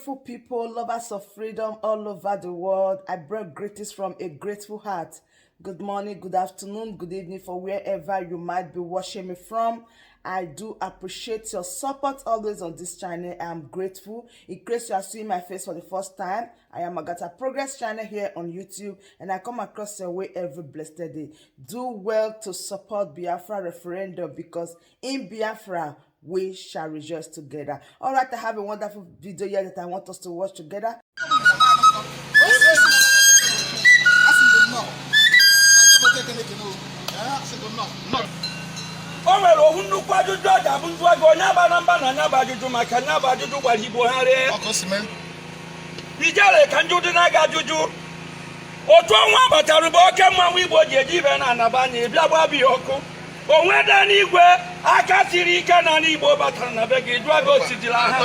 Beautiful people, lovers of freedom all over the world. I bring greetings from a grateful heart. Good morning, good afternoon, good evening for wherever you might be watching me from. I do appreciate your support always on this channel. I am grateful. In case you are seeing my face for the first time, I am Agata Progress channel here on YouTube, and I come across your way every blessed day. Do well to support Biafra referendum, because in Biafra we shall rejoice together. All right, I have a wonderful video here that I want us to watch together. O nwere ohu nnukwu ajụjụ ọ ga-abụ m jụọ gị, onye abana mba na nya bụ ajụjụ, maka nya bụ ajụjụ gbara Igbo ha ree. Ijele, ka njụ dị na-aga ajụjụ. Otu ọnwa batara bụ oke mmanwụ Igbo ji eji ibe na anaba anya bịa gba ya ọkụ onwe daa n'igwe aka siri ike na n'Igbo batara na be gị, jụọ gị osijila ha.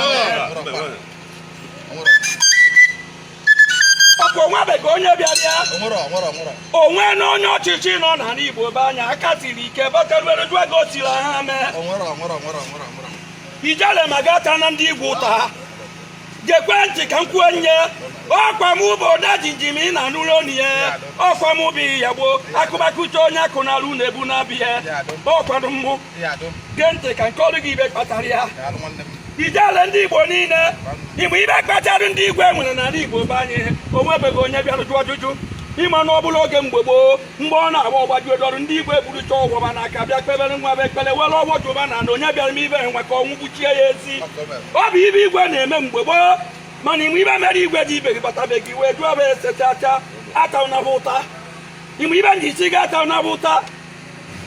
Ọkwa onwebeghị onye bịara ya onwe na onye ọchịchị nọ n'ala Igbo be anya aka siri ike bataruere, jụọ gị osila ha mee. Ijele ma gata na ndị igwe ụta gekwe ntị ka m kwuo nye. Ọkwa m bụ Odejinjim ị na-anụrụ onu ya. Ọkwa m bụ ya gboo akụmakụcha onye akụ n'alụ na-ebu na-abịa. Ọkwanụ mmụ gee ntị ka nke ọrụ gị ibe kpatara ya. Ijele, ndị Igbo niile, Igbo ibe kpatara ndị igwe nwere n'ala Igbo be anyị, onwebeghị onye bịara jụọ ajụjụ. Ịma na ọ bụla oge mgbe gboo, mgbe ọ na-agba ọgbaju dọrụ, ndị igwe burucha ọgwọba n'aka bịa kpebere nwa bụ ekpere, were ọgwọ jụba na na onye bịara m ibe nwe ka ọnwụ gbuchie ya ezi. Ọ bụ ibe igwe na-eme mgbe gboo. Mana ime ibe mere igwe ji ibe gị batabeghị wee jụọ bụ ese chacha ataụnabụ ụta. Ime ibe nji isi gị ataụnabụ ụta.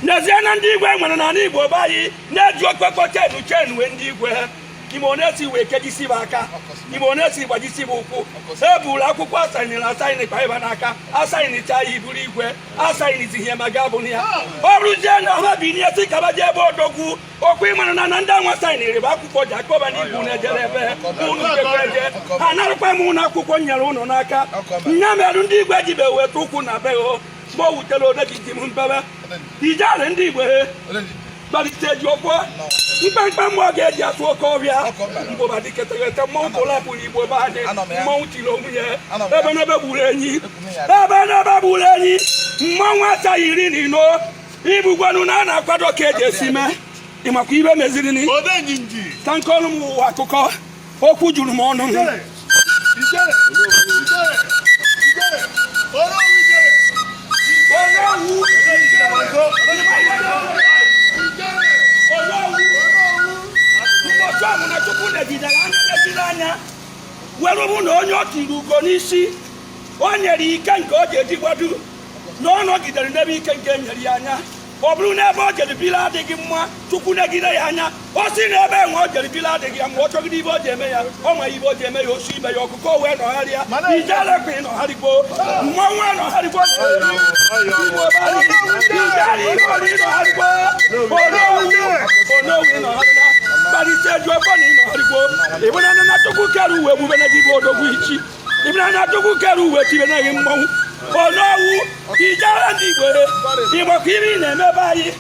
N'ezie na ndị igwe nwere n'ala Igbo be anyị na-eji okpokpo chenu chenu wee ndị igwe ime ọ na-esi wee kejisi bụ aka, ime ọ na-esi gbajisi bụ ụkwụ. E buru akwụkwọ asanyere asanyị kpa ịba n'aka, asanyịcha ya iburu igwe asanyịzi ihe ma ga abụ ya. Ọ bụrụzie na ha binye si kaba jee ebe odogwu okwu, ịmara na na ndị anwa saịnịrị bụ akwụkwọ ji akpọba n'igwu na-ejere ebe unu jekwa eje, ha narụkwa m ụnụ akwụkwọ nyere ụnụ n'aka. Nya merụ ndị igwe ji be weta ụkwụ na be ho. Mgbe o wutere Odejinjim mbebe ijere ndị igwe gbalite ji ọkwọ mkpamkpa mmụọ ga-eji atụ oke ọbịa mgbụba dịketeghete mmọnwụ kụlapụ n'Igbo be anyị. Mmọnwụ tiri onwe ya ebe n'ebe gburu enyi, ebe n'ebe gburu enyi. Mmọnwụ achaghị iri na ino ibugwanu na a na-akwado ka eji esi mee. Ịmakwa ibe meziri ni ka nkọrọ m ụwa akụkọ okwu juru m ọnụ. Ụbọchị ọbụla Chukwu negidere anya, negide anya were bụ na onye o tiri ugo n'isi, o nyere ike nke o ji eji gbado na ọ nọgidere n'ebe ike nke e nyere ya anya. Ọ bụrụ na ebe o jere bili adịghị mma, Chukwu negide ya anya, o si na ebe enwe o jere bili adịghị ya mma, ọ chọgide ibe o ji eme ya, ọ ma ibe o ji eme ya, osu ibe ya ọkụkọ wee nọgharịa. Ijele kwe nọgharịgbo mmanwụ anọgharịgbo Igbo be anyị. Ijele Igbo na ịnọgharịgbo onowu onowu ịnọgharịna gbalite ju ọkọ na ịnọgharịgbo. Ịbụna na Chukwu kere uwe ebube na gị bụ odogwu ichi. Ịbụna na Chukwu kere uwe tibe na gị mmọnwụ onowu. Ijele ndị Igbo, ịgbakọ ibe ị na-eme ebe anyị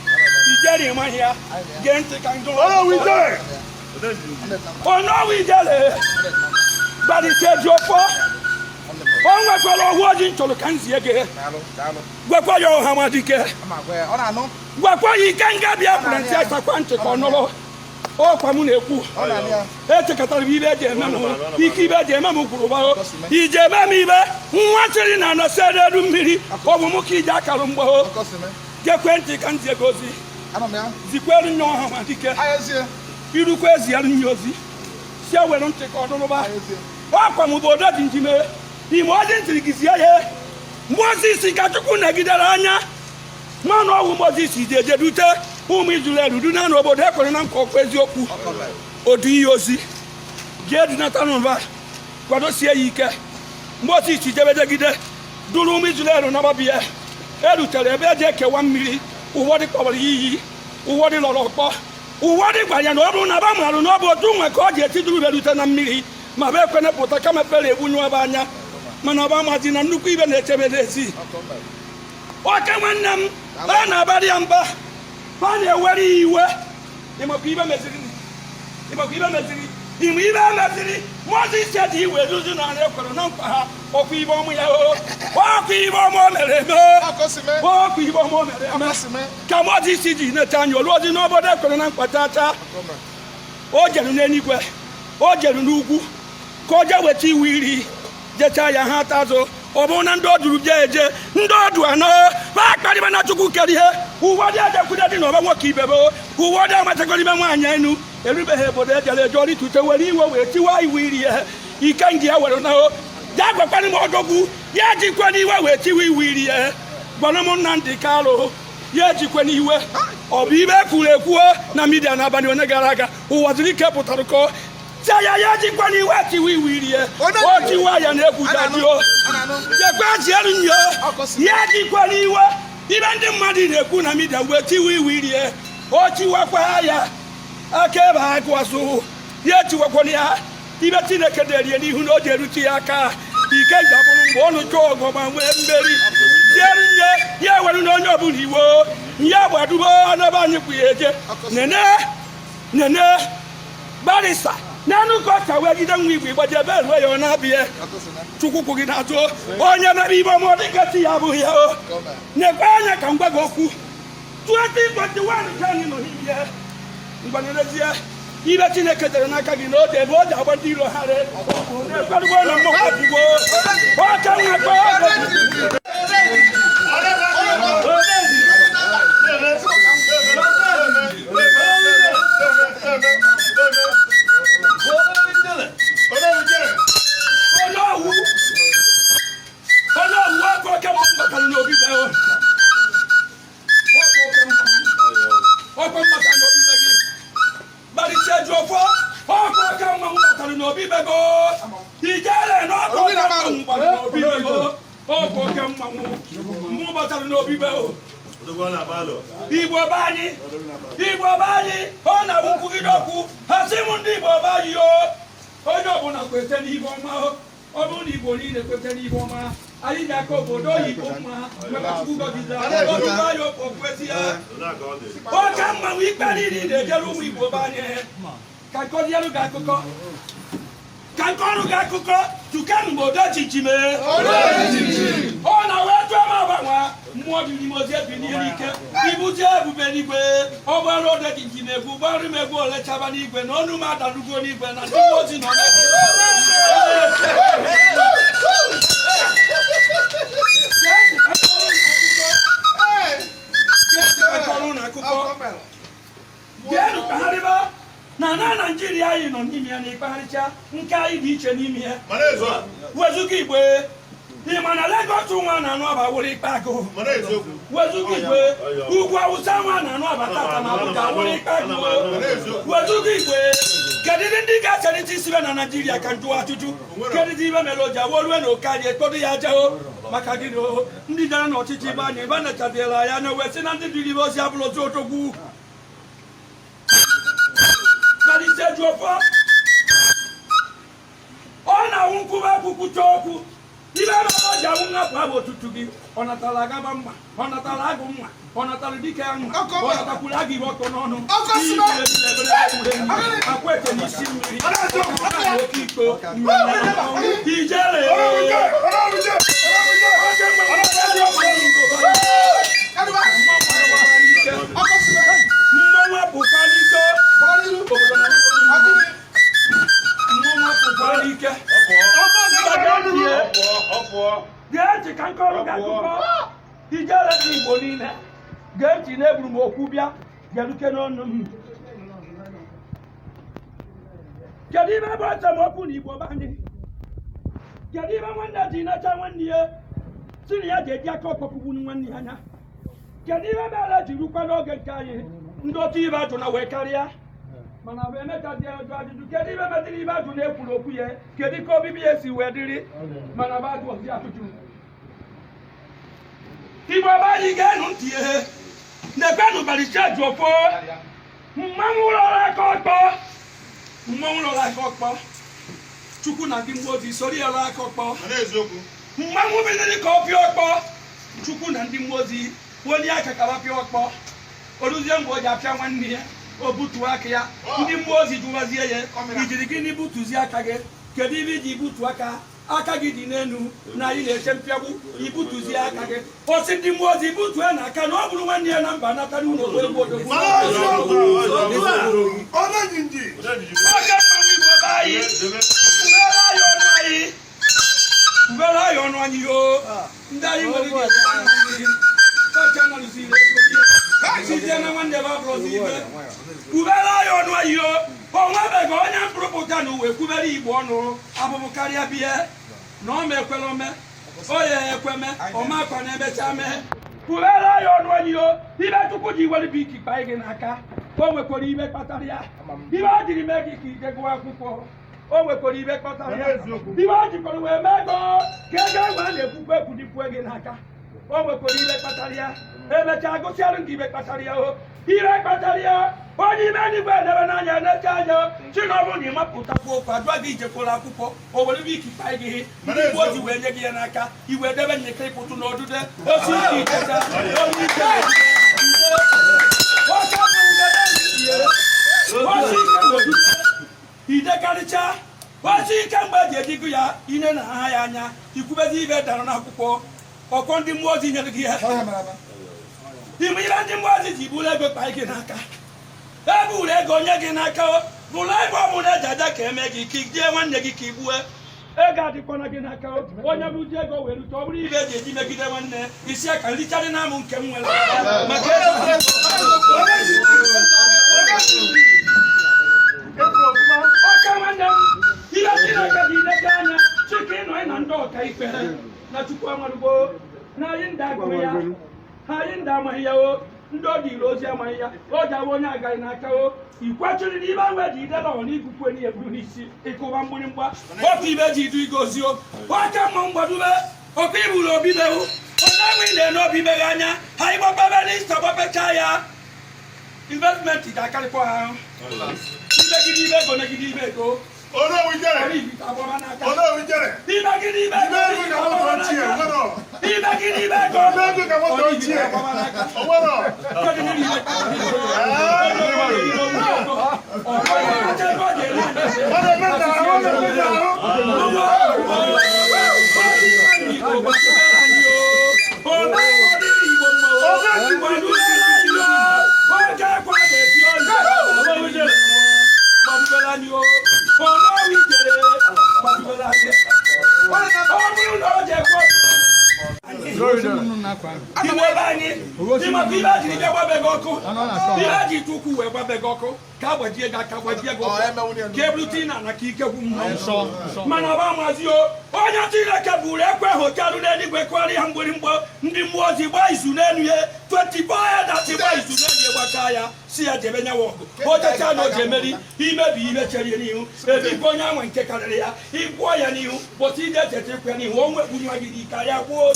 ijere ịmaghị ya. Gee ntị ka njọ onowu. Ijele gbalite ji ọfọ. O nwekwara ọhụ oji m chọrọ ka m zie gị. Gwakwa ya ọha madike, gwakwa ya ike nga bịa pụrụ ntị, asakwa ntị ka ọ nụrụ ọkwa m na-ekwu. Echekọtara m ibe eji eme m ike, ibe eji eme m kwuru gbao iji eme m ibe nwa sịrị na anọsị n'elu mmiri. Ọ bụ mụ ka iji akara mgbao. Gekwe ntị ka m zie gị ozi. Zikweru nye ọha madike irukwa ezieru nye ozi si ewere ntị ka ọ nụrụba ọkwa m bụ Odejinjime. Ime ozi ntịrị gị zie ya. Mozis ka Chukwu negidere anya mmanụ ọgwụ Mozis ji eje dute ụmụ Izrel duna n'obodo e kwere na nkwa ọkwa eziokwu. Odu iyi ozi jee dunata n'ụba, kwadosie ya ike. Mozis jebejegide duru ụmụ Izrel nababịa, erutere ebe eji ekewa mmiri. Ụfọdụ kpọrọ ya iyi, ụfọdụ lọrọ ọkpọ, ụfọdụ gwara ya na ọ bụrụ na ba marụ na ọ bụ otu nwe ka ọ ji eti duru erute na mmiri ma ba ekwene pụta kama fere egbunyu ebe anya. Mana ọba amazi na nnukwu ibe na-echebe n'ezi. Oke nwanne m a na-abarị ya mba, ha na-ewere ya iwe. Ịmakwa ibe meziri, ịmakwa ibe meziri. Ime ibe meziri Moses ji iwe duzi na ala ekwere na nkwa ha. Okwu ibe ọmụ ya o, okwu ibe ọmụ o mere eme, okwu ibe ọmụ o mere eme ka Moses ji neta anya olu ozi n'obodo ekwere na nkwa chacha. O jeru n'eluigwe, o jeru n'ugwu ka o jee weta iwu iri jechaa ya ha tazụ. Ọ bụrụ na ndị o duru jee eje ndị ọdụ anọ ha akparịba na Chukwu kere ihe ụwa dị ejekwude dị n'ọba nwoke ibebe ụwa dị amachakọrọ ime nwaanyị enu erubeghị obodo ejere eje ọrịtute were iwe wee tiwa iwu iri ya ike nji ya were na o ya gwakwana m odogwu ya jikwa n'iwe wee tiwa iwu iri ya gwana m Nnamdi Kanu ya ejikwa n'iwe. Ọ bụ ibe ekwuru ekwuo na media n'abalị onye gara aga ụwa zuru ike pụtara kọ tia ya ya jikwa n'iwe tiwa iwu iri ya o tiwa ya na egwu dadio jekwa zielu nyo ya jikwa n'iwe ibe ndị mmadụ na-ekwu na media wee tiwa iwu iri ya o tiwakwa ya aka ebe agụazụ ya etiwakwana ya ibe Chineke derie n'ihu na o ji erute ya aka ike ga-abụrụ mgbe ọnụ chọọ ọgụ ma nwee mmeri tieru nye ya eweru na onye ọbụla iwo ya gbadubo n'ebe anyị kwụ ya eje nene nene barrister n'anụ ka ọ ka wee jide nwa igwe igbaji ebe ruo ya ọ na-abịa Chukwu kwụ gị n'azụ onye mere ibe ọma dịka chi ya abụghị ya o nekwe anya ka m gwa gị okwu 2021 ka anyị nọ n'ihe mgbanerezie ibe Chineke dere n'aka gị na o ji ebe o ji agba ndị iro ha ree na-ekwerugbo na mmọnwụ ọdụgbo ọka nwekwa onye owu onye owu aka oke mmanwụ batara n'obi be o. Ọkwa oke mmanwụ ọkwa mmata n'obi be gị gbalịsie ju ọfọ ọkwa oke mmanwụ batara n'obi be gị ijere na ọkwa oke mmanwụ batara n'obi be gị ọkwa oke mmanwụ mmụ batara n'obi be o. Igbo be anyị, Igbo be anyị, ọ na-abụ nkwugide okwu ha sị m ndị Igbo be anyị o onye ọbụla kwete n'ihe ọma o. Ọ bụrụ na Igbo niile kwete n'ihe ọma anyị ji aka obodo oyibo mma maka Chukwu gọgide gọgide anyị okwezi ya oke mmanwụ ikpe niile na-ejere ụmụ Igbo be anyị ka nkọzielu gị akụkọ ka nkọrụ gị akụkọ tukenụ mgbe odo chichime ọ na wee tụọ m agbanwa mmụọ dị n'ime ozi ebi n'ihe n'ike ibuzie ebube n'igwe ọ gbara ode dị njem egwu gbara m egwu olechaba n'igwe na ọnụ m adalugo n'igwe na ndị mmụọ ozi nọ bịanụ ka ha rịba na na Naijiria anyị nọ n'ime ya na ịkpagharịcha nke anyị dị iche n'ime ya wezuga igbe ị ma na Lagos nwa na-anụ aba wụrụ ikpe agụ wezuga igbe ugwu Awụsa nwa na-anụ aba tata na Abuja wụrụ ikpe agụ wezuga igbe kedu ndị ga-acharịta isi be na Naijiria ka njụwa ajụjụ kedu ibe mere o ji awolue na oke anyị ekpodo ya aja o maka gịnị o ndị jere n'ọchịchị be anyị ebe nechaziela ya anya wee sị na ndị dịrị ibe ozi abụrụ otu odogwu malite ju ọfọ ọ na-awụ nkwụba kwukwucha okwu ibe mere o ji awụ nhapụ abụ otutu gị ọ natara agaba mma ọ natara agụ mma ọ natara dike ya mma ọ natakwuru agụ ibe ọkọ n'ọnụ akwa ete n'isi mmiri oke ikpo ijele mmanwụ apụkwa n'ike mmanwụ apụkwa n'ike gee ntị ka nkọrọ gị akụkọ ijele dị Igbo niile gee ntị na eburu m okwu bịa geruke n'ọnụ m kedu ibe bụ esemokwu na Igbo be anyị kedu ibe nwanne ji nacha nwanne ya si na ya ji eji aka ọkpọkpugbu nwanne ya anya kedu ibe mere ji rukwa n'oge nke anyị ndị otu ibe ajụ na wee karịa mana wee mechazie ajụ ajụjụ kedu ibe meziri ibe ajụ na-ekwuru okwu ya kedu ka obibi ya si wee dịrị mana bụ ajụ ozi ajụjụ Igbo be anyị ga-enu ntị ihe na-ekwenụ balịcha ji ofo mmanwụ rọrọ aka ọkpọ mmanwụ rọrọ aka ọkpọ Chukwu na ndị mmụọ ozi soro ya rọrọ aka ọkpọ mmanwụ biliri ka ọ pịa ọkpọ Chukwu na ndị mmụọ ozi onye aka kaba pịa ọkpọ oruzie mgbe o ji apịa nwanne ya O butuo aka ya, ndị mmụọ ozi jụwazie ya, ijiri gịnị butuzie aka gị? Kedu ibe iji butu aka? Aka gị dị n'elu na anyị na-eche mpịagbu, ibutuzie aka gị. O si ndị mmụọ ozi butue na aka na ọ bụrụ nwanne ya na mba natara ụlọ ogbe odogwu. Oke mmanwụ Igbo be anyị, kwubere anyị ọnụ anyị, kwubere anyị ọnụ anyị. Yoo, ndị anyị nwere gị kacha nọrụzi ire ego gị sizie na nwanne ebe abụrụzi ibe. Kwubere anyị ọnụ anyị o. O nwebeghị onye mkpụrụpụta na uwe kwubere Igbo ọnụ abụbụ karịa bie na ọ ma ekwere ome o ya ekweme ọmakwa na emecha mee. Kwubere anyị ọnụ anyị o. Ibe Chukwu ji were bụ ikikpa gị n'aka, o nwekwara ibe kpatara ya. Ibe o jiri mee gị ka ije gụọ akwụkwọ, o nwekwara ibe kpatara ya. Ibe o jikwara wee mee ego ka ego egbe a na-ekwukwu ekwudikwue gị n'aka, o nwekwara ibe kpatara ya. Emechaa gụsịarụ gị ibe kpatara ya o, ibe kpatara ya. Onye ime eluigwe edebe n'anya na-eche anya chi na ọ bụrụ na ị mapụtakwu okwu ajụa gị ijekwara akwụkwọ, o were ibe ikikpa gị ndị Igbo ji wee nye gị ya n'aka, iwe debe nyekere ịpụtụ na odude osi ike iteta onye ike oke osi ike na odude idekarịcha osi ike. Mgbe eji ejigo ya ine na ha ya anya ikwubezi ibe dara n'akwụkwọ ọkwọ ndị mmụọ ozi nyere gị ya. Ime ihe ndị mmụọ ozi ji buru ego kpa gị n'aka, ebe uru ego nye gị n'aka bụrụ ebe ọ bụla eji aja ka eme gị ka ijie nwanne gị ka i gbue ego adịkwana gị n'aka. Onye bụji ego were rute, ọ bụrụ ibe eji eji megide nwanne isi ya ka nrichadị na amụ nke m nwere maka ego. Ọka nwanne m, ibe Chineke dị ilete anya chika ịnọ na ndị ọka ikpe na Chukwu amarụgo na anyị ndị agụrụ ya ha, anyị ndị amaghị ya o, ndị ọ dịrị ozi amaghị ya. O ji awa onye agaghị n'aka o ikwechiri n'ibe ahụ eji idela ọ n'igwukwe n'ihe buru n'isi ịkụwa mgbịrịmgba otu ibe ji idu igozi o. Oke mma mgbadube ọkụ iburu obi bewu onye enwe ị na-ene obi beghe anya ha ịgbapebe n'ista gbapecha ya. Investment ga-akarịkwa ha ahụ imegide ibe ego megide ibe ego ọrụ ibite agbaba n'aka imegide ibe ego agbaba n'aka imegide ibe ego ọrụ ibite agbaba n'aka. Kedu ihe niile? Igbo ebe anyị ịmaka ibe jiri bịa gbabe gị ọkụ, ibe ji tukwu wee gbabe gị ọkụ ka agbajie gị aka, gbajie gị ụkwụ, ka ebulute na ana ka ike gwu mmụọ. Mana ọba amazi o onye Chineke buru ekwe hotelụ n'eluigwe kụgharị ya mgbịrịmgba, ndị mmụọ ozi gbaa izu n'elu ya, 24 elders gbaa izu n'elu ya, gbachaa ya si ya jebe nyawa ọgụ. O jechaa na o ji emeri imebi ibe chere ya n'ihu, ebikwa onye anwa nke karịrị ya ịgwụọ ya n'ihu bọtụ ide echeta ịkwụ ya n'ihu o nwekpu nwa gị n'ike ya gwuo.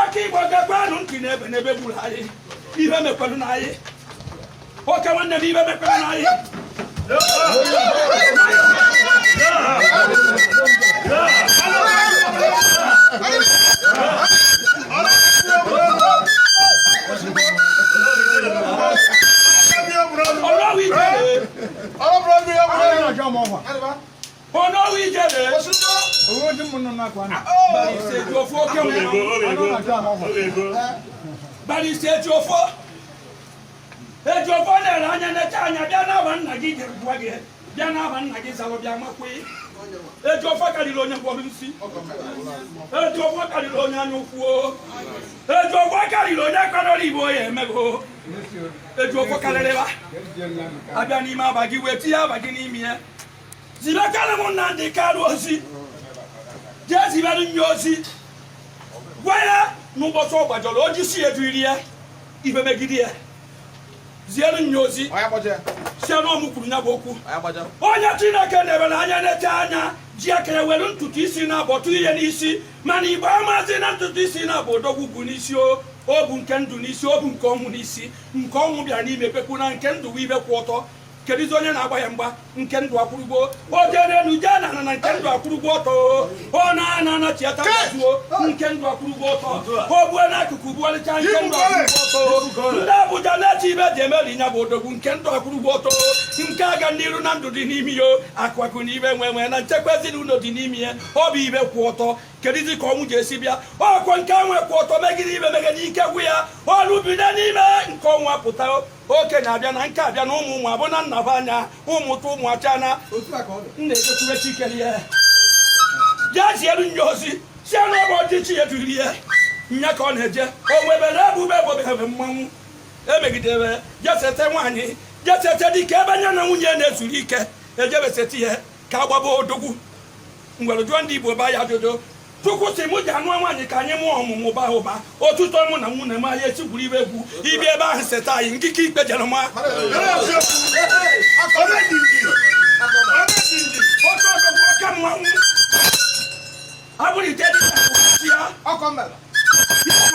Oke Igbo, gekwanụ ntị n'ebe n'ebe gburu anyị, ihe mekwanụ na anyị. Oke nwanne m, ibe mekwanụ na anyị. Ọlọ́wọ́ ijele, ọlọ́wọ́ ijele. Barrister Ejiofor, oke nwa Barrister Ejiofor, Ejiofor na-ere anya necha anya bịa n'aba nna gị jere gwa gị bịa n'aba nna gị zalụ bịa makwe. Ejiofor karịrị onye gwọrọ nsi, Ejiofor karịrị onye anya ukwu o, Ejiofor karịrị onye kwadoro Igbo ya emego. Ejiofor karịrị ba abịa n'ime aba gị wee tinye aba gị n'ime ya. Zibekara m Nnamdị Kanụ ozi, jee zibere nye ozi, gwa ya n'ụbọchị ọ gbajọrọ o jisi ya ejiri ya ibe megide ya. Ziere nye ozi si na ọmụ kwuru ya bụ okwu. Onye Chineke debere anya na-eche anya ji aka ya were ntutu isi na-abọtụ ihe n'isi, mana Igbo amazi na ntutu isi na-abụ odogwu bụ n'isi o o bụ nke ndụ n'isi, o bụ nke ọnwụ n'isi. Nke ọnwụ bịara n'ime pekwu na nke ndụ bụ ibe kwụ ọtọ. Kedụzi onye na-agba ya mgba nke ndụ akwụrụgbo o jee n'elu jee na na nke ndụ akwụrụgbo ọtọ ọ na-ana ana chiata zuo nke ndụ akwụrụgbo ọtọ o gbue n'akụkụ gbuolịcha nke ndụ akwụrụgbo ọtọ ndị Abuja na-eche ibe ji emeri nya bụ odogwu nke ndụ akwụrụgbo ọtọ nke aga n'iru na ndụ dị n'ime ya akụ akụ na ibe nwe nwe na nchekwa ezinụlọ dị n'ime ya ọ bụ ibe kwụ ọtọ kedụzi ka ọnwụ ji esi bịa ọkwa nke nwe kwụ ọtọ megide ibe megide ike gwụ ya ọrụ bido n'ime nke ọnwa pụta okenye abịa na nke abịa na ụmụ ụmụ abụ na nna anya ụmụta ụmụ achana nna ejekwube chikere ya jee zielu nye ozi si n'ọba ọchịchị ya jiri ya nya ka ọ na-eje o nwebere ebube ebobebe mmanwụ emegidere jesete nwaanyị jesete dike ebe nya na nwunye na-ezuru ike ejebesete ihe ka agbaba odogwu ngwere jụọ ndị Igbo ba ya ajụjụ Chukwu si mụ ji anụ nwaanyị ka anyị mụọ ọmụmụ baa ụba otuto mụ na nwunye m anyị esikwuru ibe egwu ibi ebe ahụ seta anyị nkike ikpe jere ma oke odogwu oke mmanwụ abụrụ ite dị ya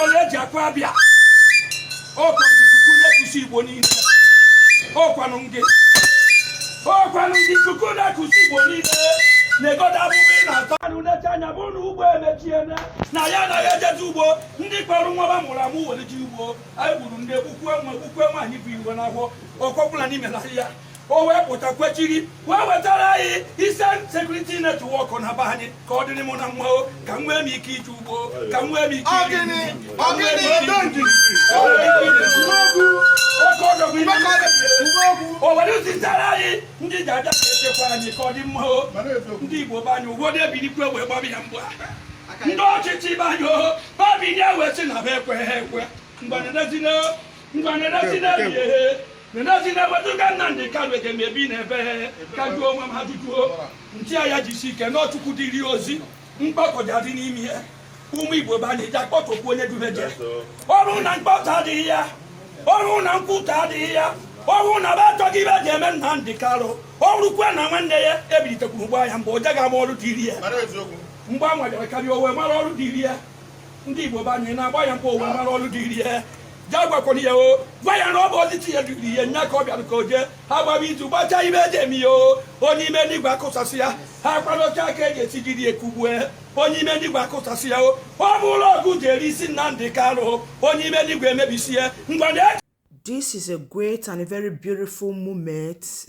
ole eji akụ abịa ọkwa ikuku na-ekusi Igbo niile ọkwanụ gị ọkwanụ gị ikuku na-ekusi Igbo niile na-egodo abụbụ ị na-ata anụ na-eche anya bụrụ na ugbo emechiene na ya anaghị ejezi ugbo ndị kpọrọ nwa ba mụrụ amụ were ji ugbo anyị gburu ndị egbukwe nwa egbukwe nwaanyị bụ iwe n'ahụ ọkọkwụla n'ime na ya o wee pụta kwechiri wee wetara anyị Eastern Security Network na be anyị ka ọ dịrị mụ na mma o ka m nwee m ike ije ugbo ka m nwee m ike iri nri, ka m nwee m ike iri oke ọdọgwu ime o were zitere anyị ndị ji abịa ka echekwa anyị ka ọ dị mma o ndị Igbo be anyị ụfọdụ ebilikwe wee gbaba ya mgba ndị ọchịchị be anyị o babinye wee sị na ha ekwe ha ekwe ngwanedezine wezuga Nnamdị Kanụ ejemebi na ebe ka jụọ onwe m ajụjụo ntị ya jisi ike n'ọchukwu dịrị ozi mkpọtụ ji adị n'ime ya ụmụ Igbo be anyị ji akpọtụkwu onye dubeje ọrụ na mkpọtụ adịghị ya ọrụ na nkwutọ adịghị ya ọrụ na be achọghị ibe ji eme Nnamdị Kanụ ọrụkwe na nwanne ya ebilitekwuru ụgbọ ya mgbe o jeghị ama ọrụ dịrị ya mgbe a nwanyere karịa owe mara ọrụ dịrị ya ndị Igbo be anyị na-agba ya mkpa owe mara ọrụ dịrị ya jee gwakwara ya o gwa ya na ọ bụ ozi chi ya dịrị ya nya ka ọ bịara ka o jee ha gbaba izu gbachaa ibe eji eme ya o onye ime n'igwe akụsasị ya ha kwadocha aka eji esi jiri ekugbue onye ime n'igwe akụsasị ya o ọ bụrụ ọgụ ji eri isi Nnamdị Kanụ onye ime n'igwe emebisi ya ngwa. This is a great and a very beautiful moment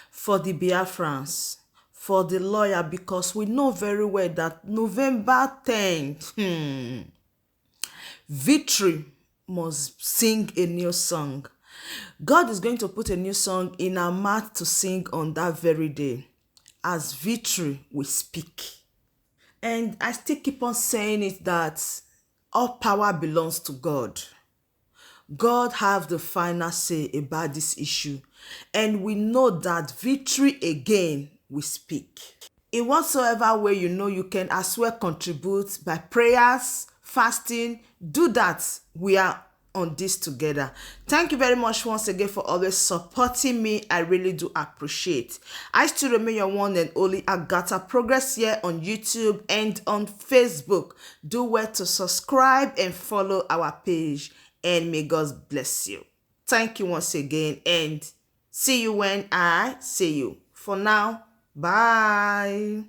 for the Biafrans, for the lawyer, because we know very well that November 10th, victory must sing a new song. God is going to put a new song in our mouth to sing on that very day, as victory will speak. And I still keep on saying it that all power belongs to God. God have the final say about this issue, and we know that victory again will speak. In whatsoever way you know you can as well contribute by prayers, fasting, do that. We are on this together. Thank you very much once again for always supporting me. I really do appreciate. I still remain your one and only Agatha Progress here on YouTube and on Facebook. Do well to subscribe and follow our page, and may God bless you. Thank you once again, and see you when I see you. For now, bye.